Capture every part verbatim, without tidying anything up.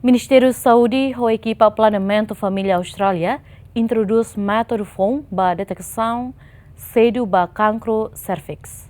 Ministériu Saúde ho ekipa planeamentu família Austrália introdús métodu foun ba deteksaun sedu ba kankru sérviks.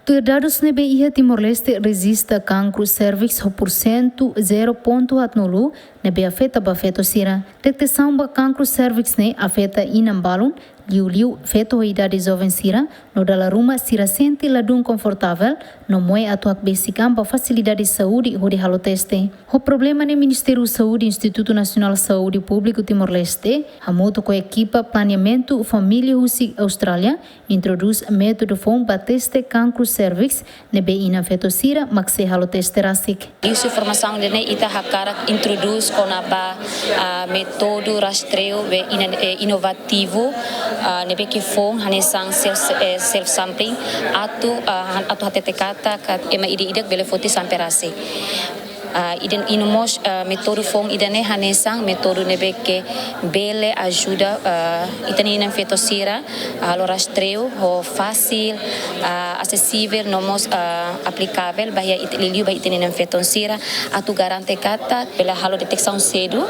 Tuir dadus ne'ebé iha, Timor-Leste rejista kankru sérviks ho porsentu zero pontu haatnulu ne'ebé afeta ba feto sira. Deteksaun ba kankru sérviks ne'e afeta inan balun, liuliu feto ho idade joven sira, no dala ruma sira sente ladún konfortavel no moe atu hakbesik an ba fasilidade saúde hodi halo teste. Ho problema ne'e, Ministériu Saúde, Institutu Nasionál Saúde Públiku Timor-Leste, hamutuk ho ekipa planeamentu família husi Austrália, introdús métodu foun ba teste kankru sérviks ne'ebé inan feto sira mak sei halo teste rasik. Husi formasaun ida-ne'e ita hakarak introdús kona-ba, ah, métodu rastreiu be inan, eh, inovativu, ah, ne'ebé ke foun hanesan self, eh, self sampling atu, ah, han-, atu hatete katak ema ida-idak bele foti sample rasik. Ah, ida-ne'e no mós, ah, métodu foun ida-ne'e hanesan métodu ne'ebé ke bele ajuda, ah, ita-nia inan feto sira, ah, halo rastreiu ho fasil, ah, asesivel no mós, ah, aplikavel ba iha it-, liuliu ba ita-nia inan feton sira atu garante katak bele halo deteksaun sedu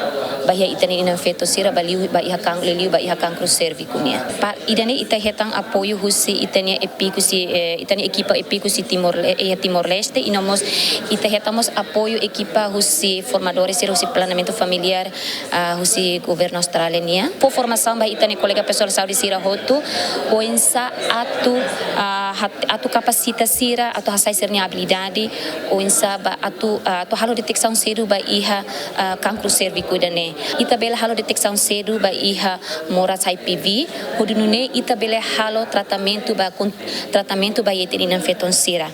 ba iha ita-nia inan feton sira ba liu ba iha kan-, liuliu ba iha kankru sérviku nian. Ba ida-ne'e ita hetan apoiu husi ita-nia epi husi, eh, ita-nia ekipa epi husi Timor, eh, iha Timor-Leste, i no mós ita hetan mós apoiu ekipa husi formadores sira husi planeamentu familiár, ah, husi governu Austrália nian. Fó formasaun ba ita-nia kolega pesoál saúde sira hotu, oinsá atu, ah, hat-, atu kapasita sira, atu hasai sira-nia abilidade, oinsá ba atu, ah, atu halo deteksaun sedu ba iha, ah, kankru sérviku ida-ne'e. Ita bele halo deteksaun sedu ba iha moras H P V, hodi nune'e ita bele halo tratamentu ba kon-, tratamentu ba iha ita-nia inan feton sira.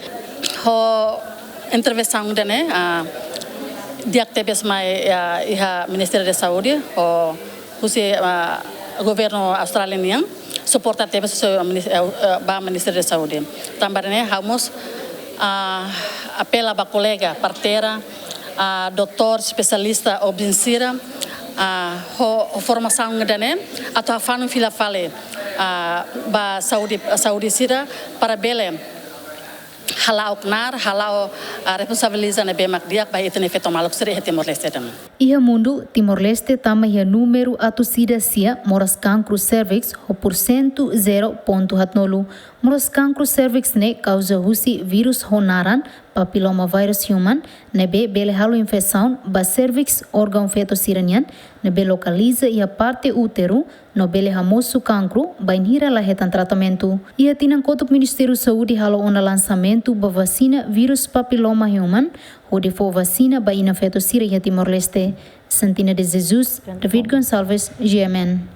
Ho intervensaun ida-ne'e, ah, di'ak tebes mai, ah, iha Ministériu da Saúde, ho husi, ah, governu Austrália nian, suporta tebes husi minis-, eh, eh, ba Ministériu da Saúde. Tanba ne'e, ha'u mós, ah, apela ba kolega, parteira, ah, doutór, espesialista, obstetrik sira, ah, ho, ho formasaun ida-ne'e, atu hafanu fila fali, ah, ba saúde, saúde sira, para bele hala'o knaar, hala'o, ah, responsabiliza ne'ebé mak di'ak ba ita-nia feto maluk sira iha Timor-Leste ida-ne'e. Iha mundu, Timor-Leste tama iha númeru atus ida sia moras kankru sérviks ho porsentu zero pontu haatnulu. Moras kankru sérviks ne'e kauza husi vírus ho naran papiloma vírus human, ne'ebé bele halo infesaun ba sérviks órgaun feto sira-nian, ne'ebé lokaliza iha parte úteru, no bele hamosu kankru bainhira la hetan tratamentu. Iha tinan kotuk Ministériu Saúde halo ona lansamentu ba vasina vírus papiloma human, hodi fó vasina ba inan feto sira iha Timor-Leste. Santina de Jesus, David Gonçalves, G M N.